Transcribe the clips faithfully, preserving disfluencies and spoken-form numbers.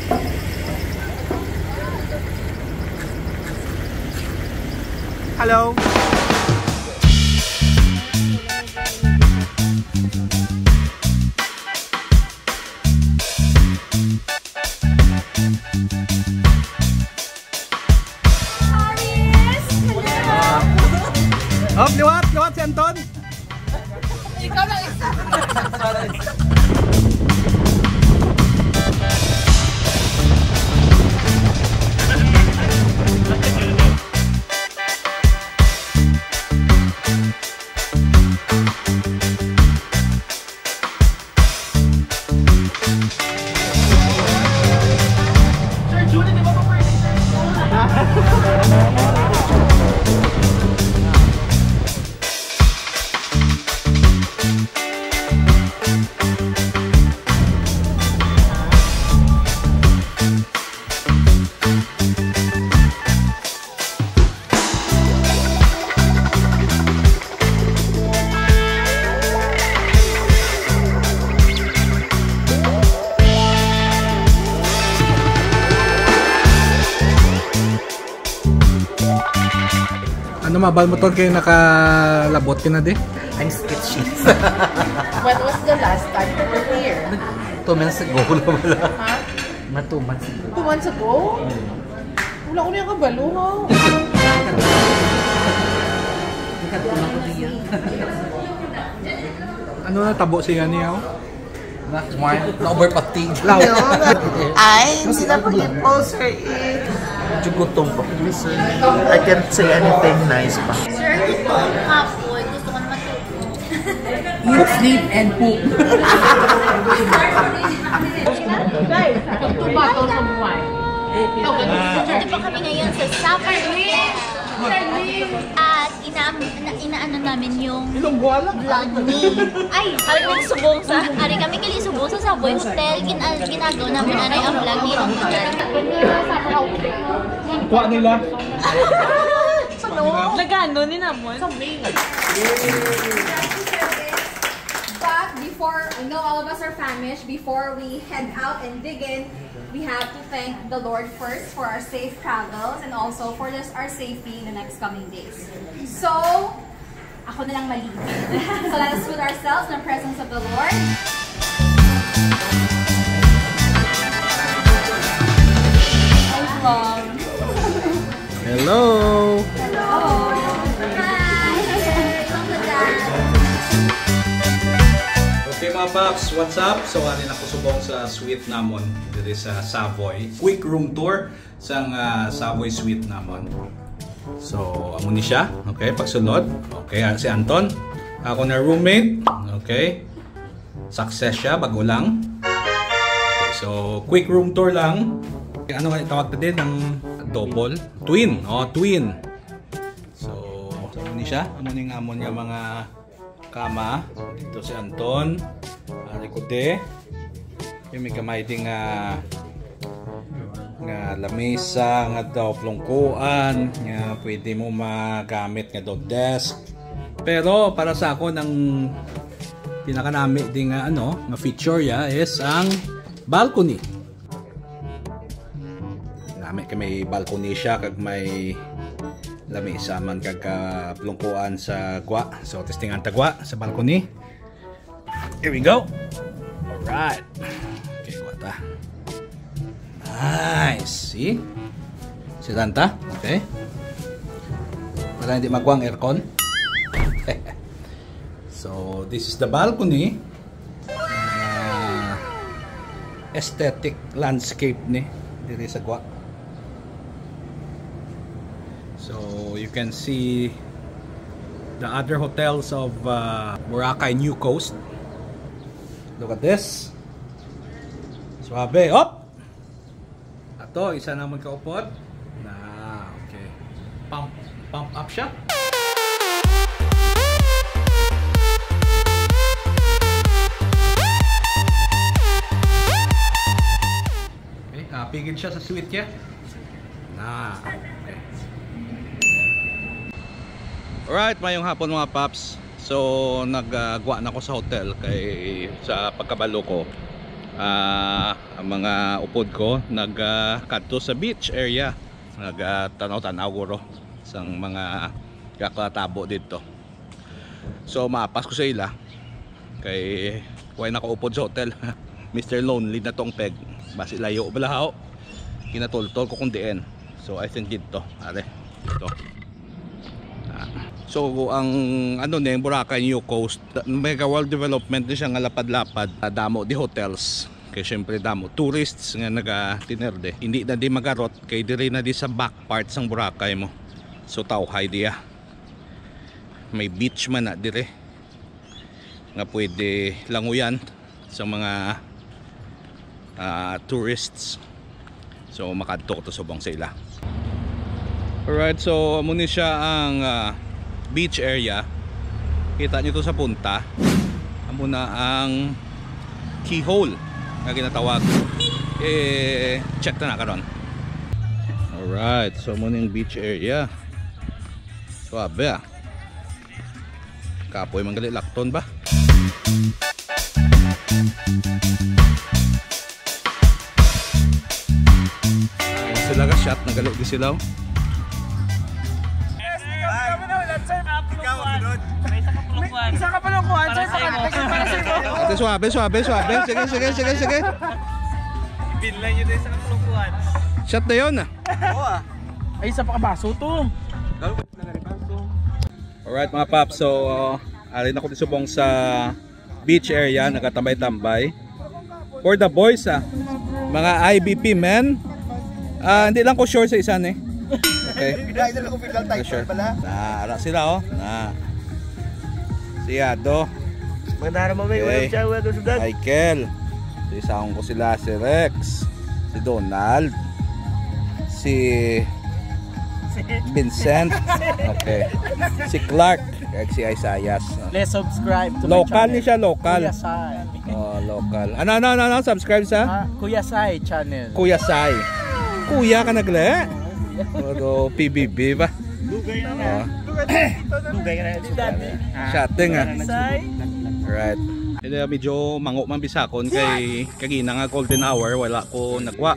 Hello. Paris! Hello! Up, liwat, liwat si Anton. Ikaw lang isa. Ano, mabal mo to kay nakalabot ka na di? I'm sketchy. When was the last time you were here? Two months ago lang wala. Ha? Mga two months ago. Two months ago? Wala ko niya kabalo, ha? Nagkadto lang ko niya. Ano na tabo siya niya, oh? Wine, na-overfatigue. Ay, hindi na po yung poster eh. Medyo gutom pa po, sir. I can't say anything nice pa. Sir, gusto ko hapon. Gusto ko na matulog. Eat, sleep, and poop. Guys, two bottles of wine. Ito pa kami ngayon sa Summer Inn. At ina, ina, inaano namin yung vlog ni. Ay, ari kami subong sa, ari kami kali subong sa Savoy Hotel. Gin, ginagaw namin anay ang vlog ni Uncle. Kuha nila. Nagano ni namon? But before, I know all of us are famished. Before we head out and dig in, we have to thank the Lord first for our safe travels and also for just our safety in the next coming days. So, ako na lang mali. So let us put ourselves in the presence of the Lord. Thank you, Lord. Hello! Hello! Hi! Uncle Dad! Okay, mga paps, what's up? So, ari na ko subong sa suite namon diri sa Savoy. Quick room tour sang, ah, Savoy suite namon. So, amo ni siya. Okay, pagsulod. Okay, ah, si Anton, ako na roommate. Okay. Success siya, bago lang. Okay, so, quick room tour lang. Ano nga itawag ta din? Ang double? Twin. Oh, twin. So, so, ano ni siya? Ano ning amon nga mga kama? Dito si Anton. Ari ko de. Yung may gamay ding, ah, nga lamesa, nga daw plungkuan, nga pwede mo magamit nga daw desk. Pero para sa ako, ang pinakanami di nga, ano, nga feature ya is ang balcony. Nami kay may balcony siya, kag may lamesa man, kag, ah, plungkuan sa gwa. So, testingan ta gwa sa balcony. Here we go. Alright. Okay, kuha ta. Nice. See? Siranta. Okay. Para hindi magwang aircon. So, this is the balcony. Ah, aesthetic landscape ni diri sa gwa. So, you can see the other hotels of, uh, Boracay New Coast. Look at this. Suabe. Op! Ato, isa naman kaupod. Na, okay. Pump, pump up siya. Okay, happy gid siya sa suite niya. Na, okay. Alright, mayong hapon, mga paps. So, nagagwa na ko sa hotel kay sa pagkabalo ko, ah, Ang mga upod ko nagkadto sa beach area, nagtanaw-tanaw guro sang mga kakatabo dito. So maapas ko sa ila kay way nakaupod sa hotel. Mister Lonely na tong peg. Basi layo bala, haw. Kinatultol ko kung diin. So I think dito, are. Ito. Ah. So ang ano ni, ang Boracay New Coast, may ka-well development ni siya nga lapad-lapad. Ah, damo di hotels. Kay syempre damo tourists nga nagatinerde. Hindi na di magarot kay diri na di sa back part sang Boracay mo. So tawhay diya. May beach man na dire nga pwede languyan sa mga, ah, tourists. So makadto ko to subong sa ila. Alright, so amo ni siya ang, ah, beach area. Kita niyo to sa punta. Amo na ang keyhole nga ginatawag. Eh, check na na karon. Alright, so amo ni ang beach area. Suabe, ah. Kapoy man gali lakton ba? Sila ka shot, nagali di sila, oh. Isa ka pa lang kuwan, sir. Para sa imo. Ate, suabe, suabe, suabe. Sige, sige, sige, sige. Binlay nyo din sa kapulungkuhan. Shot na yun, ah. Oo, ah. Ay, isa pa ka baso to. Alright, mga paps, so, uh, ari na ko di subong sa beach area, nagatambay-tambay. For the boys, ah, mga I B P men. Ah, hindi lang ko sure sa isa ni. Okay. Rider ako, Fidel Tyson Sure. pala. Na, ara sila, oh. Na. Si Ado. Magandang araw, Mami. Okay. Welcome siya, welcome sa vlog. Michael. So, isaon ko sila, si Rex, si Donald, si Vincent. Okay. Si Clark, kag si Isaias. Please subscribe to my Local ni channel. siya, local. Kuya Sai. Oh, local. Ano, ano, ano, ano? Subscribe sa? Ah, Kuya Sai channel. Kuya Sai. Kuya ka nagle? Pero P B B ba? Dugay na. Oh. Dugay na. Dati. Shooting, ah. Sai. Right. Hindi, medyo mango man bisakon kay kagina nga golden hour, wala ko nagwa.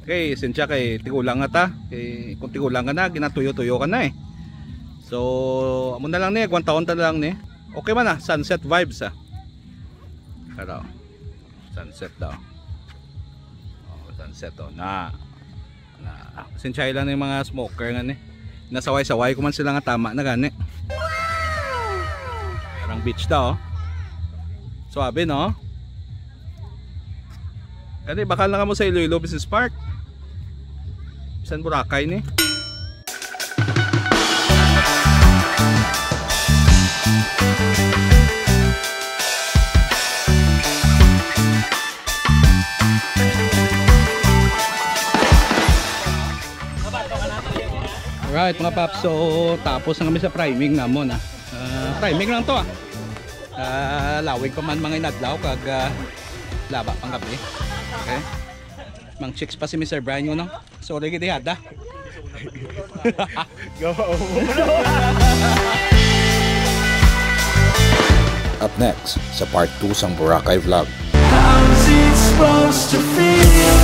Okay, sensya kay tigulang nga ta. Kay kung tigulang ka na, ginatuyo-tuyo ka na eh. So, amo na lang ni, agwantahon ta na lang ni. Okay man, ah, sunset vibes, ah. Pero, sunset daw. Oh, sunset, oh. Na, na, sensya lang ni mga smoker nga ni. Nasaway-saway ko man sila nga tama na gani. Parang beach daw, oh. Suabe, no? Gani, bakal na kamo sa Iloilo Business Park. Bisan Boracay ni. Alright, mga paps, so tapos na kami sa priming namon, ah. Ah, priming lang to, ah. Ah, lawig pa man mga inadlaw kag, ah, laba pang gabi. Okay. Mang chicks pa si Mister Brian, no? Sorry, gid, hada. Go. Up next, sa part two sang Boracay Vlog. How's it supposed to feel?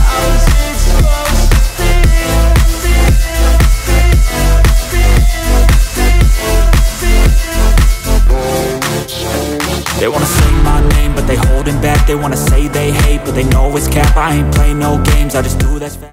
How's it supposed to feel? They wanna say my name, but they holding back. They wanna say they hate, but they know it's cap. I ain't play no games, I just do that's fact.